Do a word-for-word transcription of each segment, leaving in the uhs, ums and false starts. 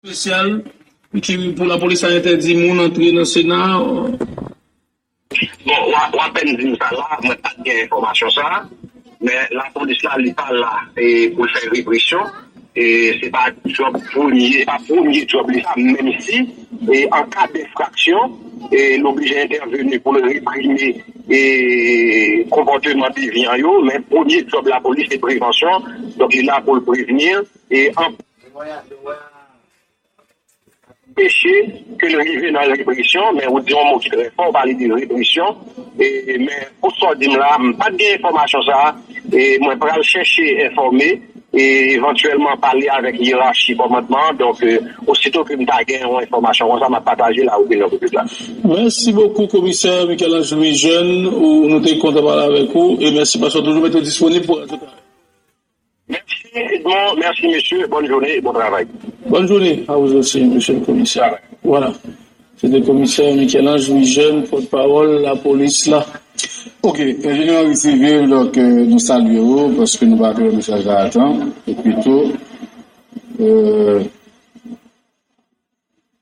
Espesyal ki pou lapolis la entèdi moun antre nan Sena. Bon, w a- w apèn di m sa la, mwen pa t gen enfòmasyon sa a, men lapolis la, li pa la e pou l fè represyon. E se pa djòb premye, se pa premye djòb li sa, menm si e an ka d enfraksyon, e l oblije entèveni pou l reprime e konpòteman devyan yo, men premye djòb lapolis se prevansyon, donk li la pou l prevni e an peche ke l rive nan represyon, men ou di yon mo ki trè fò, ou pale de represyon, e, men pou sa w di m la, m pa t gen enfòmasyon sa a, e mwen pral chèche enfòme, e evantyèlman pale avèk yerachi kòmandman an, donk, e, osito ke m ta gen yon enfòmasyon konsa, m ap pataje la opinyon piblik la. Mèsi bokou, Komisè Michel-Ange Louis Jeune, ou, nou te kontan pale avèk ou, e mèsi paske w toujou mete w disponib pou Radyo Karen. Mèsi Edmond, mèsi mesye, bòn jounen e bon travay. Bòn jounen a vous aussi, monsieur le commissaire. Voilà. Se te komisè Michel-Ange Louis Jeune, pòtpawòl lapolis la. Ok, enjenyè Henri Civil, donk, euh, nou salye ou, paske nou pa te wè mesaj la a tan. Epi tou, euh,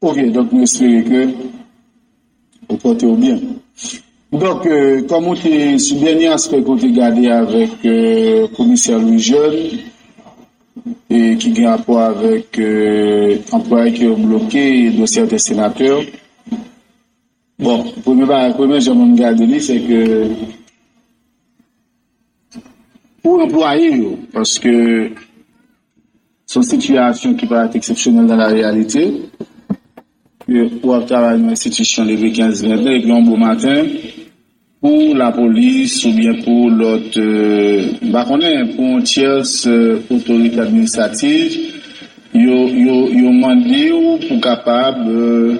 Ok, donk nou espere ke ou pòte w byen. Donk, euh, kòm ou te sou dènye aspè ke w te gade avèk, euh, komisè Louis Jeune, e ki gen rapò avèk, euh, anplwaye ke yo bloke e dosye sèten senatè. Bon, premye bagay, premye jan moun gade li, se ke pou anplwaye yo, paske se yon sitiyasyon ki parèt eksepsyonèl nan la reyalite, ke w ap travay nan enstitisyon depi kenz, ven tan, epi yon bon maten, pou lapolis oubyen pou lòt, euh, m pa konnen, pou yon tyès, euh, otorite administrativ, yo, yo, yo mande w pou kapab, euh,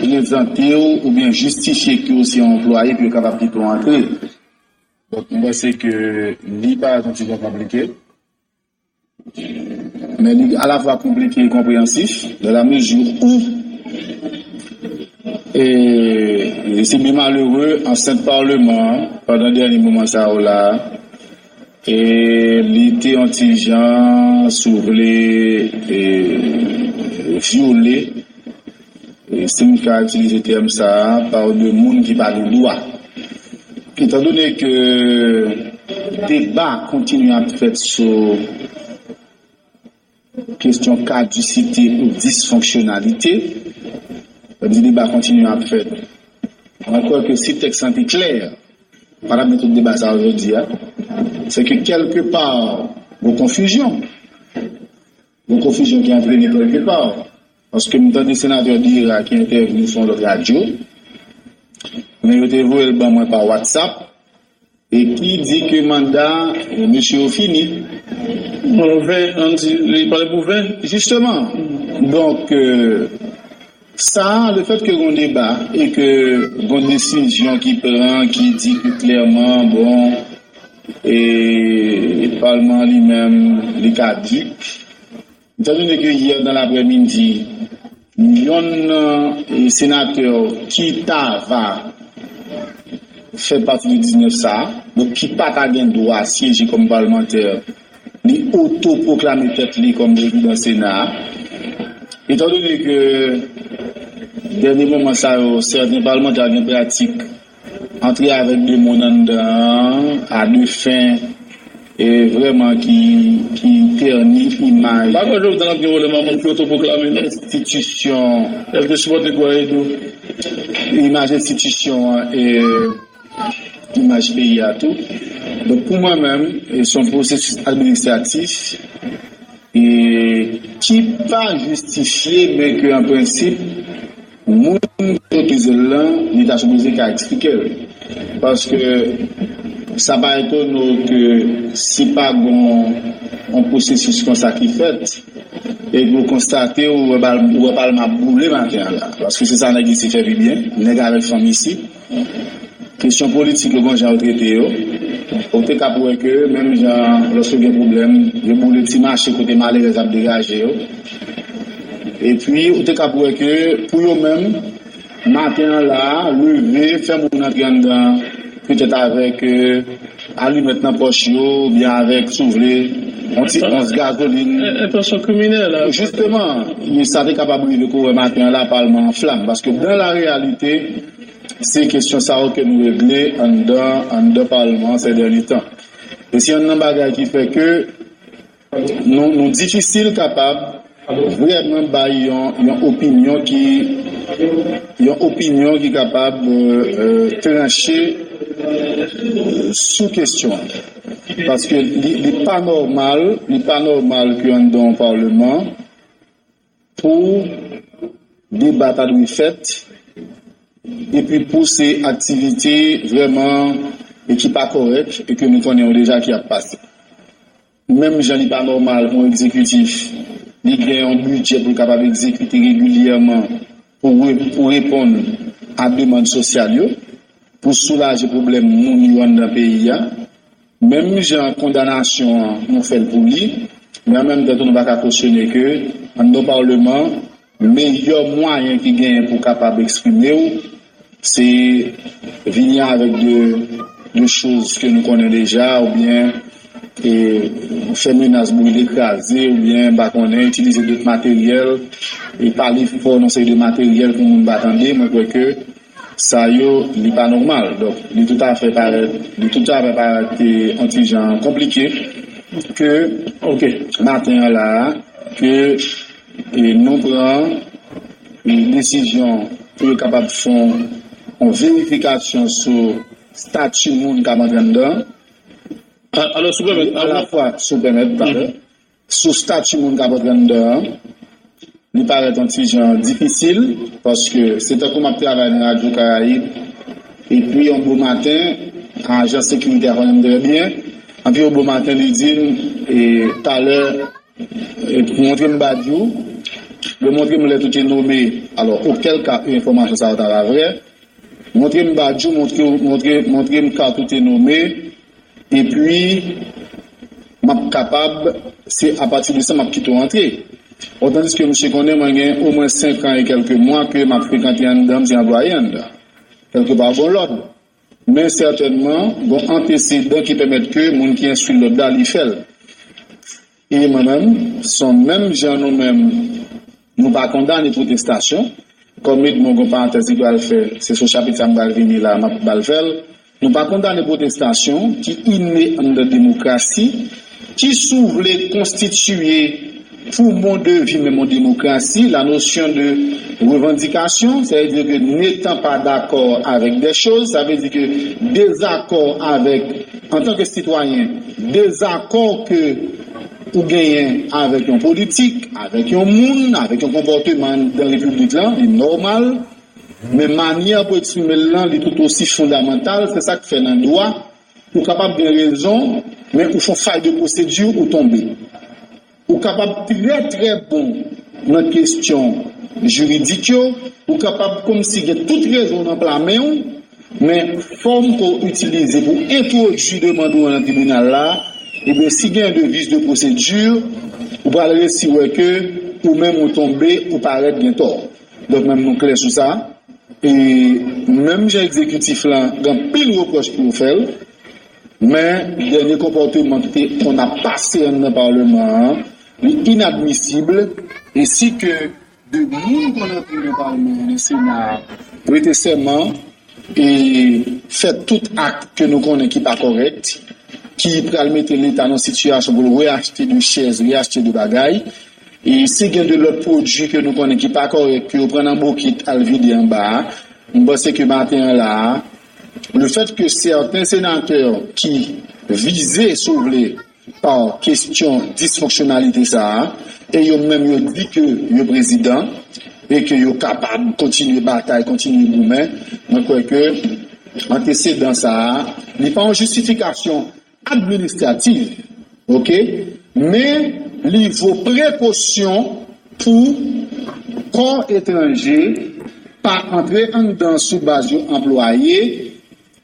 prezante w oubyen jistifye ke w se yon anplwaye pou yo kapab kite w antre. Donk, mwen panse ke li parèt yon ti jan konplike, men li alafwa konplike e konpreyansif, dans la mesure où, e, e se byen malere, ansent Palman an, pandan dènye moman sa yo la, e li te yon ti jan, si w vle, e, vyole, e si m ka itilize tèm sa a, pa de moun ki pa gen dwa. Etandone ke deba kontinye ap fèt sou kesyon kadisite ou disfonksyonalite, sa vle di deba kontinye ap fèt. Mwen kwè ke si tèks lan te klè, pa t ap gen tout deba sa yo jodi a. Se ke kèlkepa, gon konfizyon. Gon konfizyon ki antrene kèlkepa. Paske m tande senatè Dira ki entèvni sou yon lòt radyo, men yo te voye l ban mwen pa WhatsApp, e ki di ke manda, e, mesye yo fini. Bon, ven, ann di, li pale pou ven. Jisteman. Donk, e, sa, lefèt ke gon deba e ke gon desizyon ki pran, ki di ke klèman, bon, e palman an li menm, li kadik. Etandone ke yè nan laprèmidi, yonn nan, e, senatè ki ta va fè pati de diznèf sa a, donk ki pa ta gen dwa syeje kòm palmantè, li otopwoklame tèt li kòm prezidan Sena a. Etandone ke dènye moman sa yo, sèten palmantè gen pratik antre avèk de moun anndan an, a de fen, e vrèman ki, ki tèni imaj. Pa kwè Jovenel ap gen pwoblèm ak moun ki otopwoklame, non. Enstitisyon. Èske sipòte Guaido? Imaj enstitisyon an, e imaj peyi a tou. Donk, pou mwen menm, e se yon pwosesis administratif e ki pa jistifye, men ke an prensip, moun ki pote zèl lan, li ta sipoze ka eksplike l. Paske sa pa etone w ke si pa gon yon pwosesis konsa ki fèt, e ke w konstate, ou wè bal-, ou wè palman ap boule maten an la. Paske se sa nèg isi fè pi byen, nèg avèk fanm isi. Kesyon politik yo gon jan yo trete yo. Ou te kab wè ke menm jan lòske gen pwoblèm, yo boule ti mache kote malerèz ap degaje yo. Epi ou te kab wè ke pou yo menm, maten an la, leve, fè moun antre anndan, petèt avèk, e, alimèt nan pòch yo, oubyen avèk, si w vle, yon ti ons gazolin. Entansyon kriminèl. Jisteman, sa te kapab rive kou wè maten an la, palman an flam. Paske dan la reyalite, se kesyon sa yo ke nou regle anndan anndan palman an se dènye tan. E se youn nan bagay ki fè ke nou, nou difisil kapab vrèman bay yon, yon opinyon ki yon opinyon ki kapab euh, euh, tranche sou kesyon an. Paske li, li pa nòmal, li pa nòmal ke anndan yon palman pou deba ta dwe fèt epi pou se aktivite vrèman e ki pa kòrèk e ke nou konnen yo deja ki ap pase. Menm jan li pa nòmal pou yon egzekitif li gen yon bidjè pou l kapab egzekite regilyèman pou, re- pou reponn a demann sosyal yo, pou soulaje pwoblèm moun yo anndan peyi a. Menm jan kondanasyon an nou fè l pou li, men an menm tan tou nou pa ka kosyone ke anndan palman, meyè mwayen ki genyen pou kapab eksprime w, se vini avèk de, de choz ke nou konnen deja, oubyen e, fè menas brile kraze, oubyen, m pa konnen, itilize dòt materyèl, e pale fò nan seri de materyèl pou moun pa tande, mwen kwè ke sa yo, li pa nòmal. Donk, li toutafè parèt, li toutafè parèt e, yon ti jan konplike ke, ok, maten an la, ke e, nou pran e, desizyon pou yo kapab fè yon verifikasyon sou stati moun k ap antre anndan. Alò, si w pèmèt, alafwa, si w pèmèt, pardon, sou stati moun k ap antre anndan an, li parèt yon ti jan difisil, paske se tankou m ap travay nan Radyo Karayib, epi yon bon maten, ajan sekirite a konnen m trè byen, epi yon bon maten, li di m, e, talè, e, montre m badge ou, yo montre m lè tou te nome, alò, okèl ka, enfòmasyon sa yo ta va vrè, montre m badge ou, montre, montre, montre m kat ou te nome, epi m ap kapab, se apati de sa m ap kite w antre. Otandiske misye konnen mwen gen omwen senk an e kèlke mwa ke m ap frekante anndan, m se anplwaye anndan. Kèlkepa gon lòd. Men sètènman, gon antesedan ki pèmèt ke moun ki enstwi lòd la, li fè l. E mwen menm, se menm jan nou menm, nou pa kondane pwotestasyon, kòm Edmond gon parantèz li pral fè, se sou chapit sa m pral vini la, m ap ba l fè l. Nou pa kondane pwotestasyon ki ine anndan demokrasi, ki si w vle konstitiye poumon de vi menm yon demokrasi, la notion de revendication, c'est-à-dire que n'étant pas d'accord avec des choses, sa vle di ke dezakò avèk, antanke sitwayen, dezakò ke ou genyen avèk yon politik, avèk yon moun, avèk yon konpòteman nan repiblik lan, li nòmal, men manyè pou eksprime l lan, li tout osi fondamantal, se sa k fè nan dwa, ou kapab gen rezon, men ou fè yon fay de pwosedi, ou tonbe. Ou kapab trè, trè bon nan kesyon jiridik yo, ou kapab kòmsi gen tout rezon nan pla men w, men fòm ke w itilize pou entwodui demann ou an nan tribinal la, ebyen, si gen de vis de pwosedi, ou pral resi wè ke ou menm ou tonbe, ou parèt gen tò. Donk, menm nou klè sou sa. E menm jan egzekitif lan, gen anpil repwòch pou yo fè l, men dènye konpòteman ki te konn ap pase anndan palman an, li inadmisib, e si ke de moun konn antre nan palman an, nan Sena a, prete sèman e fè tout ak ke nou konnen ki pa kòrèk, ki pral mete Leta nan sitiyasyon pou l reyachte de chèz, reyachte de bagay. E si gen de lòt pwodui ke nou konnen ki pa kòrèk, ke yo pran nan bokit al vide anba a, m panse ke maten an la a, le fèt ke sèten senatè ki vize, si w vle, pa kesyon disfonksyonalite sa a, e yo menm yo di ke yo prezidan, e ke yo kapab kontinye batay, kontinye goumen, mwen kwè ke antesedan sa a, li pa yon jistifikasyon administratif, oke, men li vo prekosyon pou kò etranje pa antre anndan sou baz yo anplwaye,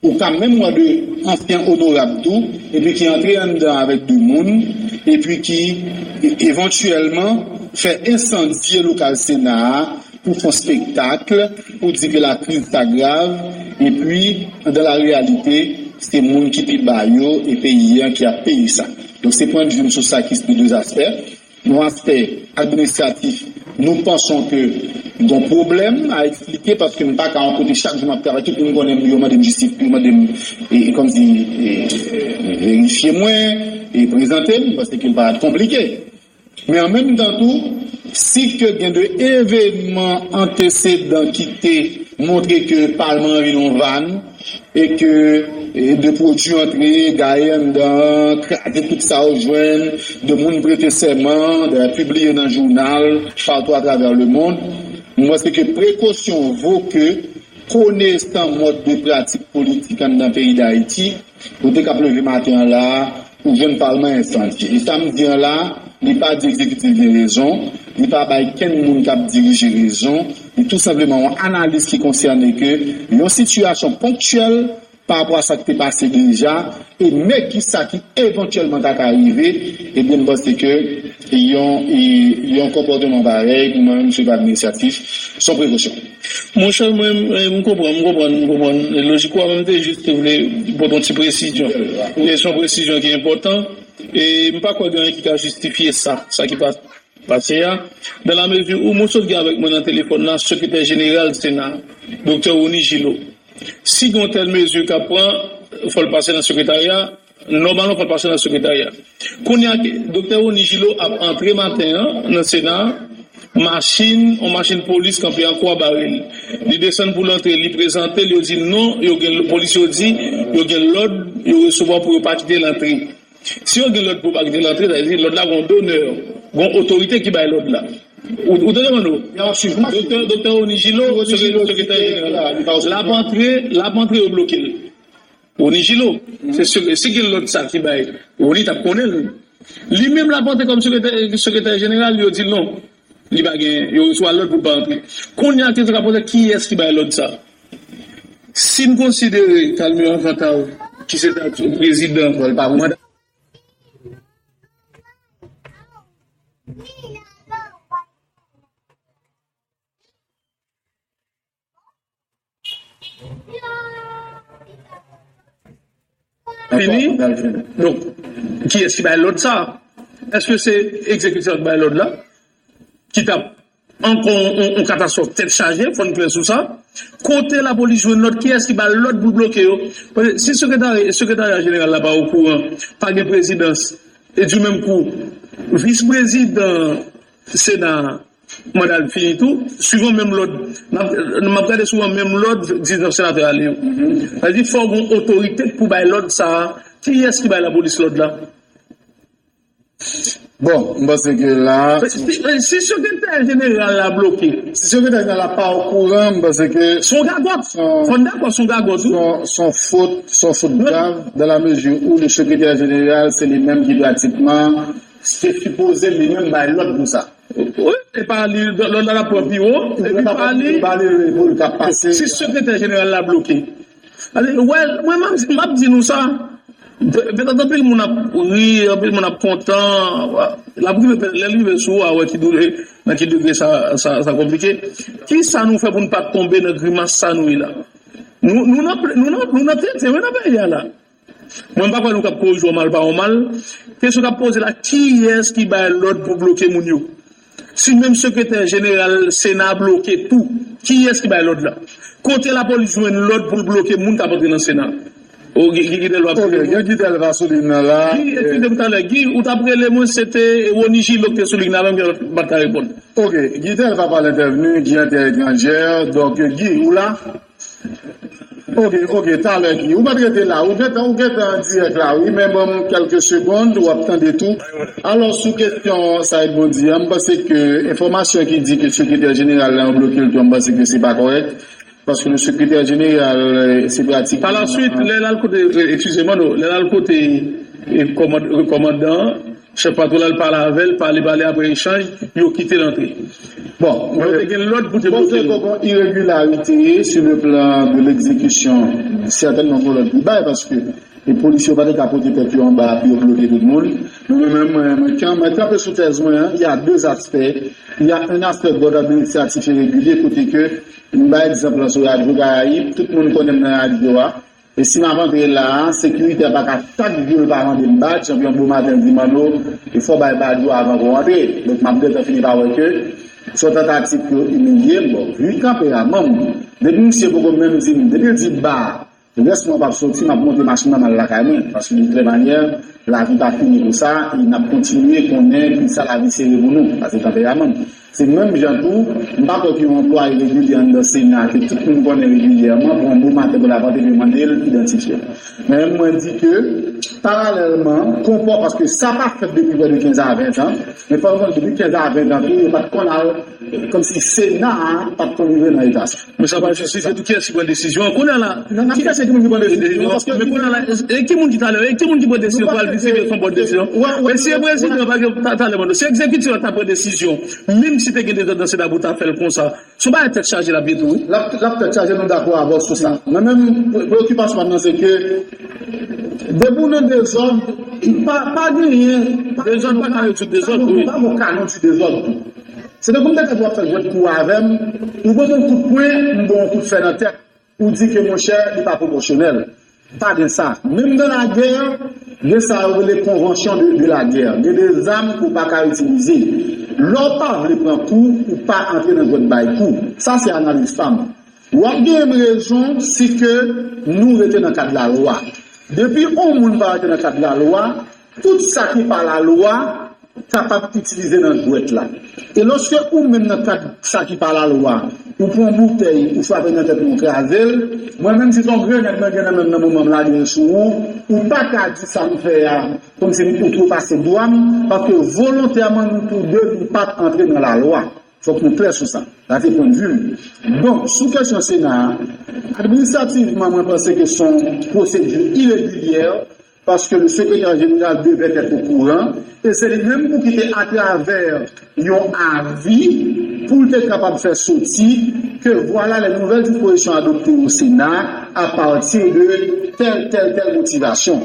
ou ka menm wè de ansyen onorab tou, epi ki antre anndan avèk de moun, epi ki e- evantyèlman fè ensandye lokal Sena a pou fè yon spektak, pou di ke lakriz ta grav, epi, dan la reyalite, se moun ki pi ba yo e peyi an ki ap peye sa. Donk, se pwennvi m sou sa ki de de aspè. Yon aspè administratif, nou panson ke gon pwoblèm a eksplike, paske m pa ka yon kote chak jou m ap travay, tout moun konnen m, yo mande m jistifye, yo mande m, e, e, kòmsi, e, verifye mwen, e prezante m, paske l pa konplike. Men an menm tan tou, si ke gen de evenman antesedan ki te montre ke palman an vin yon vàn, e ke, e, de pwodui antre, gaye anndan, kraze tout sa yo jwenn, de moun prete sèman, dayè pibliye nan jounal, patou atravè lemond, m panse ke prekosyon vo ke konesan mòd de pratik politik anndan peyi Dayiti, ou te k ap leve maten an la a, ou jwenn palman ensandye. E sa m di an la, li pa di egzekitif gen rezon, li pa bay kenn moun k ap dirije rezon, li tou senpleman yon analiz ki konsène ke yon sitiyasyon ponktyèl pa rapò a sa k te pase deja, e men kisa ki evantyèlman ta ka rive, ebyen, m panse ke yon, yon konpòteman parèy, pou mwen menm, se pa administratif, se yon prekosyon. Monchè, mwen, mwen, m konprann, m konprann, m konprann. E lojik ou a, men m te jis te vle pote yon ti presizyon. E se yon presizyon ki enpòtan. E m pa kwè gen anyen ki ka jistifye sa, sa ki pa pase a, dans la mesure où mwen sot gen avèk mwen nan telefòn nan, sekretè jeneral Sena, doktè Rony Gillot. Si gen yon tèl mezi k ap pran, fò l pase nan sekretarya, nòmalman fò l pase nan sekretarya. Kounye a, doktè Rony Gillot ap antre maten an nan Sena a, machin, yon machin polis kanpe an kwa bare l. Li desann pou l antre, li prezante l, yo di l non, yo gen, polis yo di, yo gen lòd, yo resevwa pou yo pa kite l antre. Si yo gen lòd pou yo pa kite l antre, sa vle di lòd la gon donè, gon otorite ki bay lòd la. Ou, ou tande, Mano? Doktè, doktè Rony Gillot, sekretè jeneral la. L ap antre, l ap antre, yo bloke l. Rony Gillot, se si gen lòd sa ki bay, Rony t ap konnen l. Li menm l ap antre kòm sekretè, sekretè jeneral, yo di l non. Li pa gen, yo resevwa lòd pou l pa antre. Kounye a, kesyon k ap poze, kiyès ki bay lòd sa? Si n konsidere Calmir Arcantara, ki se ta prezidan, manda fini. Donk, kiyès ki bay lòd sa? Èske se egzekitif la ki bay lòd la? Ki t ap ankò yon, yon, yon katastwòf tèt chaje, fò n klè sou sa. Kote lapolis jwenn lòd? Kiyès ki ba l lòd pou l bloke yo? Paske si sekretari-, sekretarya jeneral la pa okouran, pa gen prezidans, e di menm kou, vis prezidan Sena a, manda l fini tou, swivan menm lòd, n ap, n ap gade swivan menm lòd diznèf senatè ale yo. Sa vle di, fò gen otorite pou bay lòd sa a. Kiyès ki bay lapolis lòd la? Bon, m panse ke la. Si, si, si sekretè jeneral la bloke. Si sekretè jeneral la pa okouran, m panse ke. Se yon gagòt. Fò n dakò, se yon gagòt, wi. Se yon, se yon fot, se yon fot grav, dans la mesure où le secrétaire général, se li menm ki pratikman, se sipoze li menm bay lòd pou sa. Wi, e pa li, lòd la, l ap pran pi wo, epi pa li. Pa li, pou l ka pase. Si sekretè jeneral la bloke. Alè, wè, mwen, m ap, m ap di nou sa. Pe-, petèt anpil moun ap ri, anpil moun ap kontan. L ap rive, lè l rive sou ou a, wè ki dou-, nan ki degre sa, sa, sa konplike. Kisa nou fè pou n pa tonbe nan grimas sa nou ye la? Nou, nou nan, nou nan, nou nan tenten, wi, nan peyi a la. Mwen, m pa kwè nou k ap korije yon mal pa yon mal. Kesyon k ap poze la, kiyès ki bay lòd pou bloke moun yo? Si menm sekretè jeneral Sena a bloke tou, kiyès ki bay lòd la? Kote lapolis jwenn lòd pou l bloke moun k ap antre nan Sena? O, Gi-, Gi-, Guy Delva. Ok, gen Guy Delva sou liy nan la. Guy, eskize m talè. Guy, ou t ap rele mwen, se te Rony Gillot ki te sou liy nan, menm ke l pa t ka reponn. Ok, Guy Delva pral entèvni, Guy Affaires Étrangères. Donk, Guy, ou la? Ok, ok, talè Guy. Ou mèt rete la. Ou gentan, ou gentan an dirèk la, wi, men ban m kèlke segonn, w ap tande tou. Alò, sou kesyon sa Edmond di a, m panse ke enfòmasyon ki di ke sekretè jeneral la, yo bloke l tou, m panse ke se pa kòrèk. Paske le sekretè jeneral, eh, se pratik. Pa la suite, lè l al kote, eh, eskize m, non, lè l al kote, eh, kòmand-, kòmandan an, chèf patwouy la, l pale avè l, pale, pale, apre echanj, yo kite l antre. Bon, yo te gen lòd pou te bloke l. Bon, gon iregilarite sur le plan de l'exécution, sètènman gon lòd li bay, paske e polisye yo pa te ka pote tèt yo anba pou yo bloke tout moun. Men mwen menm, mwen, mwen kan-, mwen kanpe sou tèz mwen an, il y a deux aspects. Il y a un aspect d'ordre administratif et régulier, kote ke, m bay egzanp lan sou Radyo Karayib, tout moun konnen m nan radyo a. E si m ap antre la a, sekiritè pa ka chak jou l pa mande m badj, epi yon bon maten l di, "Manno, e fò w bay badj ou avan pou w antre." Donk, m ap gentan fini pa wè ke se yon tantativ pou yo imilye m. Bon, vi kanperaman m, depi misye poko menm di m, depi l di ba, rès mwen p ap soti, m ap monte machin nan, m al lakay mwen. Paske, de toute manière, lavi pa fini konsa, e n ap kontinye konnen ki sa lavi sere pou nou. Sa se kanperaman m. Se menm jan tou, m pa kwè ke yon anplwaye regilye anndan Sena, ke tout moun konnen regilyèman, pou yon bon maten pou l ap antre, pou yo mande l idantifye l. Men mwen di ke, paralèlman, konpò, paske sa pa fèt depi prè de kenz a ven tan, men fò nou konnen depi kenz a ven tan tou, yo pa t konn al, kòmsi Sena a pa t konn rive nan eta sa. Men sa pa jistifye tou kiyès ki pran desizyon an. Kounye a la, nan, nan ki kiyès ki moun ki pran desizyon? Paske men kounye a la, e ki moun ki talè, e ki moun ki pran desizyon pou al distribye son bòt desizyon? E si e prezidan, pa egzanp, ta- talè, se egzekitif la ta pran desizyon, menm si te gen dezòd nan Sena pou ta fè l konsa, se yon bagay tèt chaje l ap ye tou, wi. L ap, l ap tèt chaje, nou dakò avè w sou sa. Mwen menm, pre- preokipasyon pa m nan, se ke depi w nan dezòd, pa, pa genyen, pa- Dezòd pa ka rezoud dezòd, wi. Pa gen kanon ti dezòd tou. Se tankou m te tande w ap fè jwèt kou avè m, ou ban m yon kout pwen, m ba w yon kout fè nan tèt, ou di ke, monchè, li pa pwopòsyonèl. Pa gen sa. Menm nan lagè, gen sa yo rele konvansyon de, de lagè. Gen de zam ke w pa ka itilize. Lè w pa vle pran kou, ou pa antre nan jwèt bay kou. Sa se analiz pa m. W ap gen rezon si ke nou rete nan kad lalwa. Depi yon moun pa rete nan kad lalwa, tout sa ki pa lalwa kapab itilize nan jwèt la. E lòske ou menm nan kad sa ki pa lalwa, ou pran boutèy, ou frape nan tèt mwen, ou kraze l, mwen menm si se yon grenad mwen gen nan men m nan moman m lage l sou ou, ou pa ka di sa m fè a, kòmsi ou twopase dwa m, paske volontèman nou tou de nou pa t antre nan lalwa. Fòk nou klè sou sa. Sa se pwennvi m. Donk, sou kesyon Sena a, administrativman, mwen panse ke se yon pwosedi iregilyè, paske le secrétaire général devait être au courant, e se li menm pou ki te atravè yon avi pou l te kapab fè soti ke voilà les nouvelles dispositions adoptées au Sénat à partir de telle, telle, telle motivation.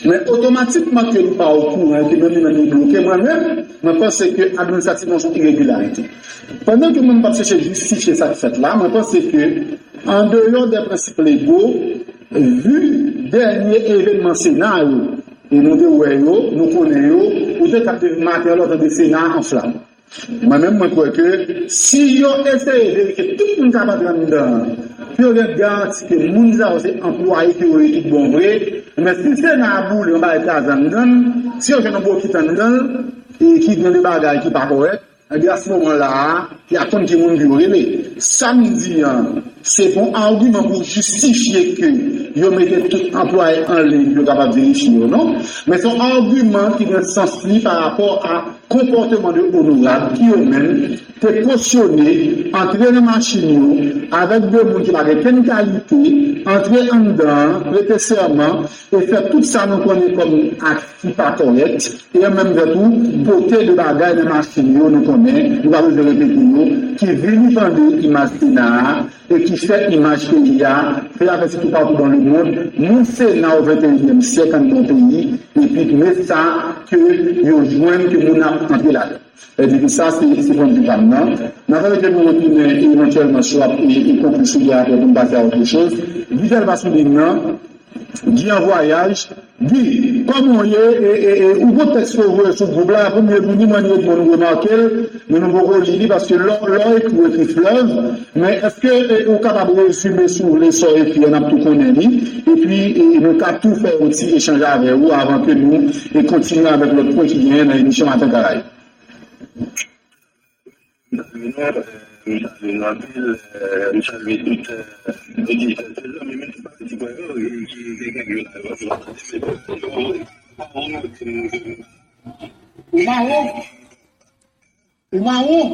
Men otomatikman ke li pa okouran, ke menm li menm li bloke, mwen menm, mwen panse ke administrativman se yon iregilarite. Pandan ke mwen m p ap chèche jistifye sa k fèt la, mwen panse ke, an deyò de prensip lego, vi dènye evenman Sena yo, e nou te wè yo, nou konnen yo, ou te ka te maten an lòt de Sena an flam. Mwen menm, mwen kwè ke si yo eseye verifye tout moun k ap antre anndan an, pou yo gen garanti ke moun sa yo se anplwaye ke yo ye tout bon vre, men si Sena a boule, yon bagay kraze anndan l, si yo jwenn yon bokit anndan l, e ki gen de bagay ki pa kòrèk, ebyen, a se moman la a, y a konn ki moun pou yo rele. Sa m di an, se pa yon agiman pou jistifye ke yo mete tout anplwaye an liy pou yo kapab verifye yo, non. Men se yon agiman ki gen sans li pa rapò a konpòteman de onorab ki yo menm te kosyone antre nan machin yo avèk de moun ki pa gen kenn kalite, antre anndan an, prete sèman e fè tout sa nou konnen kòm aks ki pa kòrèk, e an menm tan tou pote de bagay nan machin yo nou konnen, nou pa bezwen repete yo, ki vilipande imaj Sena a, e ki fè imaj peyi a, fè afè sitou partout dans le monde, moun Sena o venteyinyèm syèk anndan peyi, epi men sa ke yo jwenn ke moun ap antre ladan. E depi sa, se, se pwennvi pa m nan. Nan sa ke nou retounen evantyèlman si w ap e, e konkli sou li apre pou n pase a otre choz. Guy Delmas Souligne nan, Guy an vwayaj, Guy, kòman w ye? E, e, e, ou gon tèks ke w voye sou gwoup la, pou m li, pou ni mwen ni Edmond nou remake l, men nou poko li li, paske lè, lè w ekri, w ekri flèv, men èske, e, ou kapab rezime si w vle sa w ekri an, n ap tou konnen li, epi, e, nou ka tou fè yon ti echanj avè w avan ke nou, e, kontinye avèk lòt pwen ki genyen nan emisyon Maten Karayib. M salye nou, m salye nou anpil, m salye tout oditè, tout zanmi, men tout pati pwen yo ki gen kèk jou la yo. Ou mawon? Ou mawon?